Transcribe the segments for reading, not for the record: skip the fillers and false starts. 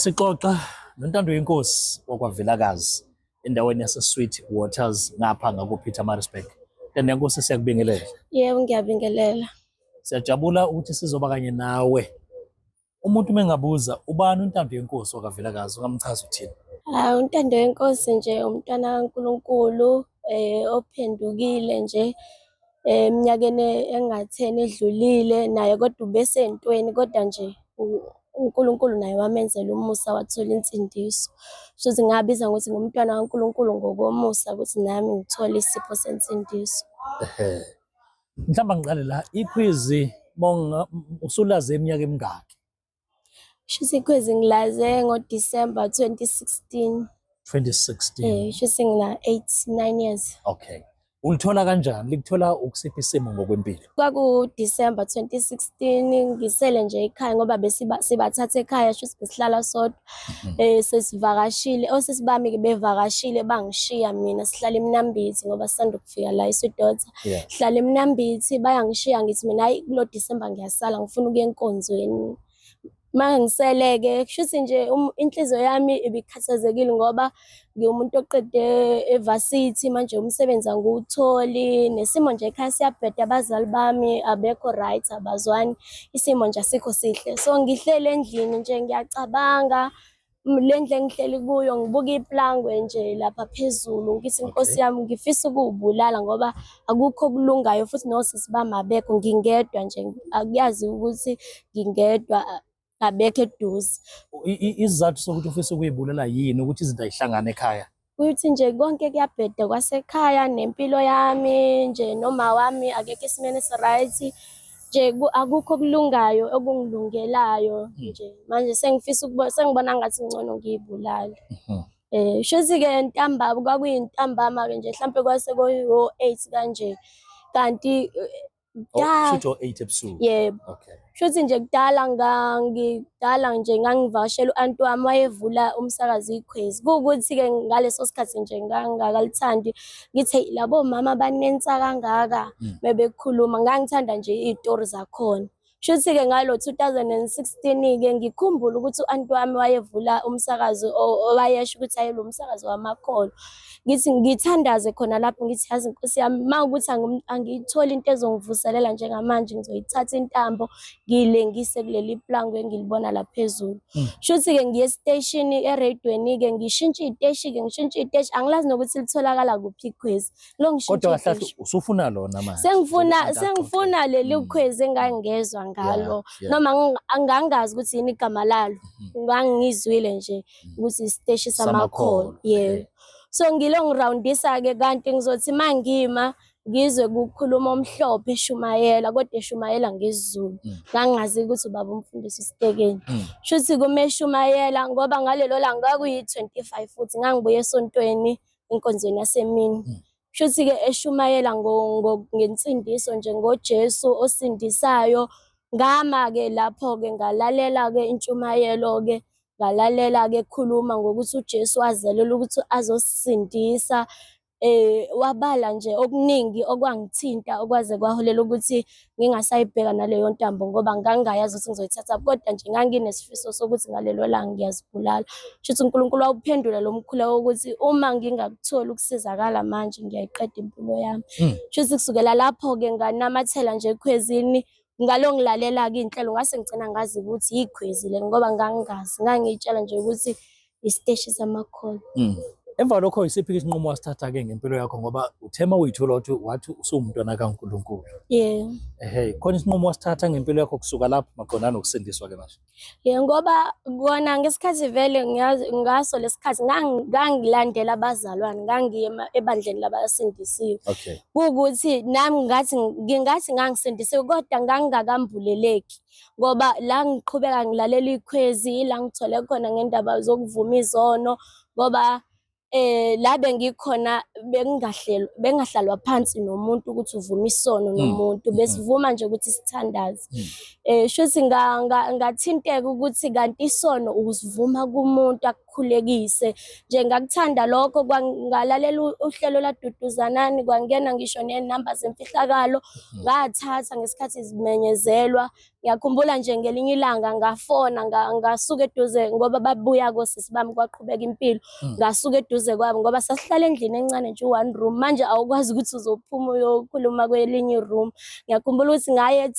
Sixoxa noNtando yenkosi wakwaVilakazi endaweni yase-Sweet Waters ngapha ngaku-Pietermaritzburg. Ntando yenkosi, siyakubingelela. Yebo, ngiyabingelela. Siyajabula ukuthi sizoba kanye nawe. Umuntu uma engabuza ubani uNtando yenkosi wakwaVilakazi, ungamchaza uthini? Ah, uNtando yenkosi nje umntwana kaNkulunkulu ophendukile nje eminyakeni engatheni edlulile naye, kodwa ubesentweni, kodwa nje uNkulunkulu naye wamenzela umusa wathola insindiso. Shuthi ngabiza ngokuthi ngumntwana kaNkulunkulu ngokomusa ukuthi nami ngithole isipho sensindiso. Ehhe. Mhlawumbe ngiqale la, ikhwizi bonga usulaze iminyaka emingaki? Shuthi ikhwezi ngilaze ngoDisemba 2016. 2016. Shuthi ngina 8 9 years. Okay. Ulithola kanjani? Likuthola ukusiphi isimo ngokwempilo? Kwaku-December 2016, ngisele nje ekhaya ngoba besiba sibathatha ekhaya, shuthi besihlala sodwa. Sesivakashile, osisi bami-ke bevakashile bangishiya mina, sihlala eMnambithi ngoba sisanda kufika la eSwidotha. Sihlala eMnambithi, bayangishiya, ngithi mina hayi, kulo December ngiyasala, ngifuna ukuya enkonzweni. Uma ngisele-ke kushuthi nje inhliziyo yami ibikhathazekile ngoba ngiwumuntu oqede evasithi, manje umsebenzi angiwutholi, nesimo nje ekhaya siyabheda, abazali bami abekho right, abazwani, isimo nje asikho sihle. So ngihleli endlini nje ngiyacabanga, le ndlu engihleli kuyo ngibuka iplangwe nje lapha phezulu, ngithi Nkosi yami ngifisa ukuwubulala ngoba akukho okulungayo, futhi nosisi bami abekho, ngingedwa nje, akuyazi ukuthi ngingedwa, abekho eduze. Isizathu sokuthi ufisa ukuyibulala yini? Ukuthi izinto ayihlangane ekhaya? Kuthi nje konke kuyabheda kwasekhaya, nempilo yami nje, noma wami akekho esimeni esi-right nje, akukho okulungayo okungilungelayo nje. Manje sengifisa ukubona, sengibona ngathi ngcono ngiyibulale. Shuthi-ke ntambama, kwakuyintambama-ke nje, mhlampe kwase kuyo-8 kanje, kanti Oh, kudala. Shuthi o-8 ebusuku. Yebo. Shuthi nje kudala ngangidala nje ngangivakashela u-anti wami, wayevula umsakazo ikhwezi. Kuwukuthi-ke ngaleso sikhathi nje ngangingakalithandi, ngithi hey, labo mama banensa kangaka mebekhuluma, ngangithanda nje iy'tori zakhona. Shuthi-ke ngalo 2016-ke ngikhumbula ukuthi u-anti wami wayevula umsakazo owayesho ukuthi hayi lo msakazo wamakholwa. Ngithi ngithandaze khona lapho, ngithi yazi Nkosi yami, uma ukuthi angiyitholi into ezongivuselela njengamanje, ngizoyithatha intambo ngiyilengise kuleli plangwe engilibona la phezulu. Shuthi-ke ngiye esiteshini eredweni-ke, ngishintshe iy'teshi-ke, ngishintshe iy'teshi, angilazi nokuthi litholakala kuphi ikhwezi. Lo ngishintshe Kodwa kahle iy'teshi. usufuna lona manje. Sengifuna Njengoba sengifuna leli khwezi engangezwa ngalo. Noma ngangazi ukuthi yini igama lalo. Ngangizwile nje ukuthi isiteshi samakholwa. Samakholwa. Yebo. So ngilo ngirawundisa-ke, kanti ngizothi mangima ngizwe kukhuluma omhlophe eshumayela, kodwa eshumayela ngesiZulu. Ngangingazi ukuthi ubaba umfundisi uSitekeni. Shuthi kuma eshumayela, ngoba ngalelo langa kwakuyi-25 futhi ngangibuye esontweni enkonzweni yasemini. Shuthi-ke eshumayela ngensindiso nje, ngoJesu osindisayo. Ngama-ke lapho-ke ngalalela-ke intshumayelo-ke, ngalalela-ke ekhuluma ngokuthi uJesu wazelelwa ukuthi azosisindisa. Wabala nje okuningi okwangithinta, okwaze kwaholela ukuthi ngingasayibheka naleyo ntambo, ngoba ngangingayazi ukuthi ngizoyithatha, kodwa nje nganginesifiso sokuthi ngalelo langa ngiyazibulala. Shuthi uNkulunkulu wawuphendula lo mkhuleko wokuthi uma ngingakutholi ukusizakala manje ngiyayiqeda impilo yami. Shuthi kusukela lapho-ke nganamathela nje ekhwezini, ngalo ngilalela-ke iy'nhlelo, ngase ngigcina ngazi ukuthi yikhwezi le, ngoba ngangingazi, ngangiy'tshela nje ukuthi isiteshi samakholwa. Emva lokho isiphi isinqumo wasithatha-ke ngempilo yakho, ngoba uthema uyithola wathi usuwumntwana kaNkulunkulu? Yebo. Ehhe, khona isinqumo wasithatha ngempilo yakho kusuka lapho maqondana nokusindiswa-ke manje? Yebo, ngoba kona ngesikhathi vele ngaso lesikhathi ngangilandela abazalwane, ngangiye ebandleni labasindisiwe. Kuwukuthi nami ngingathi ngangisindisiwe, kodwa ngangingakambuleleki, ngoba la ngiqhubeka ngilalela ikhwezi, ila ngithole khona ngendaba zokuvuma izono, ngoba la bengikhona bengahlalwa phansi nomuntu ukuthi uvume isono nomuntu, besivuma nje ukuthi sithandaze. Shuthi ngathinteka ukuthi kanti isono usivuma kumuntu, akukhulekise. Nje ngakuthanda lokho, ngalalela uhlelo laDuduzanani, kwangena ngisho nenamba zemfihlakalo, ngathatha ngesikhathi zimenyezelwa. Ngiyakhumbula nje ngelinye ilanga ngafona ngasuka eduze ngoba babuya kosisi bami kwaqhubeka impilo. Ngasuka eduze kwabo ngoba sasihlala endlini encane nje u-one room. Manje awukwazi ukuthi uzophuma uyokhuluma kwelinye i-room. Ngiyakhumbula ukuthi ngaya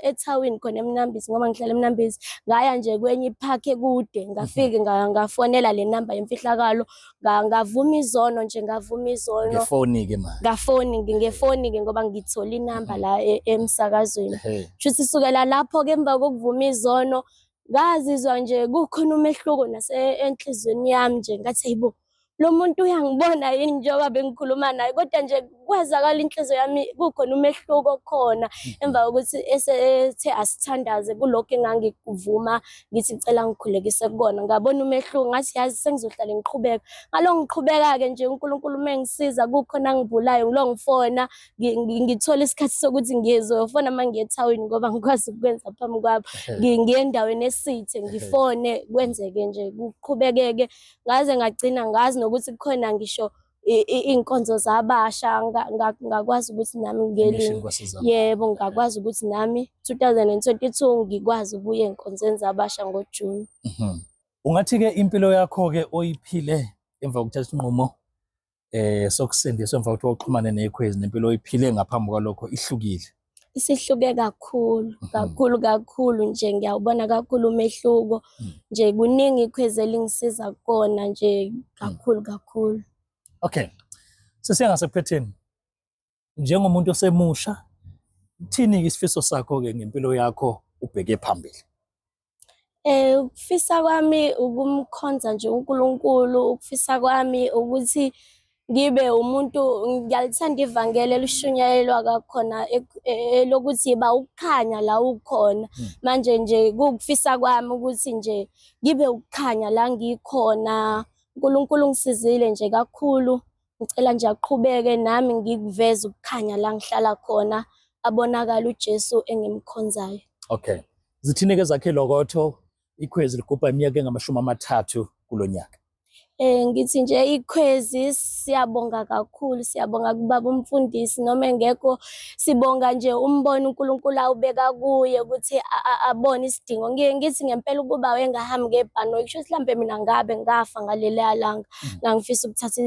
ethawini khona eMnambithi ngoba ngihlala eMnambithi. Ngaya nje kwenye iphakhi ekude ngafike ngafonela le namba yemfihlakalo ngavuma izono nje ngavuma izono. Ngefoni-ke manje. Ngafoni ngefoni-ke ngoba ngithole inamba la emsakazweni. Shuthi sukela lapho-ke emva kokuvuma izono ngazizwa nje kukhona umehluko nase enhlizweni yami nje ngathi hayibo lo muntu uyangibona yini njengoba bengikhuluma naye, kodwa nje kwazakala inhliziyo yami kukhona umehluko khona emva kokuthi esethe asithandaze kulokhu engangikuvuma ngithi ngicela ngikhulekise kukona, ngabona umehluko ngathi yazi sengizohlale ngiqhubeka. Ngalo ngiqhubeka-ke nje uNkulunkulu uma engisiza kukhona angivulayo ngilo ngifona ngithola isikhathi sokuthi ngizofona uma ngiye ethawini ngoba ngikwazi ukwenza phambi kwabo. Ngiye endaweni esithe ngifone kwenzeke nje kuqhubekeke ngaze ngagcina ngazi nokuthi kukhona ngisho iy'nkonzo zabasha ngakwazi ukuthi nami ngelinye yebo ngakwazi ukuthi nami 2022 ngikwazi ukuya ey'nkonzweni zabasha ngoJuni. Ungathi-ke impilo yakho-ke oyiphile emva kokuthatha isinqumo sokusindiswa emva kokuthi uxhumane nekhwezi nempilo oyiphile ngaphambi kwalokho ihlukile? Isihluke kakhulu kakhulu kakhulu nje, ngiyawubona kakhulu umehluko nje, kuningi ikhwezi elingisiza kukona nje kakhulu kakhulu. Okay, sesiya ngasephetheni njengomuntu osemusha, thini-ke isifiso sakho-ke ngempilo yakho ubheke phambili? Ukufisa kwami ukumkhonza nje uNkulunkulu, ukufisa kwami ukuthi ngibe umuntu, ngiyalithanda ivangeli elishunyayelwa kakhona elokuthi yiba ukukhanya la ukhona. Manje nje kuwukufisa kwami ukuthi nje ngibe ukukhanya la ngikhona. uNkulunkulu ungisizile nje kakhulu, ngicela nje aqhubeke nami ngikuveze ukukhanya la ngihlala khona, abonakale uJesu engimkhonzayo. Okay. Zithini-ke ezakhe lokotho ikhwezi ligubha iminyaka engama-30 kulo nyaka? Ngithi nje ikhwezi siyabonga kakhulu, siyabonga kubaba umfundisi noma engekho, sibonga nje umbono uNkulunkulu awubeka kuye ukuthi abone isidingo. Ngiye ngithi ngempela ukuba wayengahambi ngebhanoyi, kusho ukuthi mhlampe mina ngabe ngafa ngaleliya langa, ngangifisa ukuthatha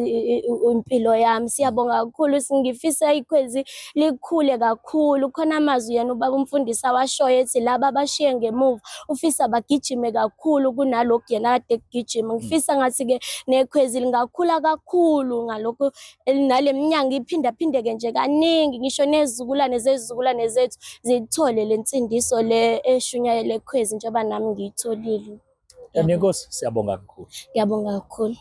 impilo yami. Siyabonga kakhulu, ngifisa ikhwezi likhule kakhulu. Khona amazwi yena ubaba umfundisi awashoyo ethi laba abashiye ngemuva ufisa bagijime kakhulu kunalokhu yena kade kugijima. Ngifisa ngathi-ke nekhwezi lingakhula kakhulu ngalokhu nale minyango iphindaphindeke nje kaningi, ngisho nezizukulwane zezizukulwane zethu zithole le nsindiso le eshunyayelwe ekhwezi njengoba nami ngiyitholile. Nkosi, siyabonga kakhulu. Ngiyabonga kakhulu.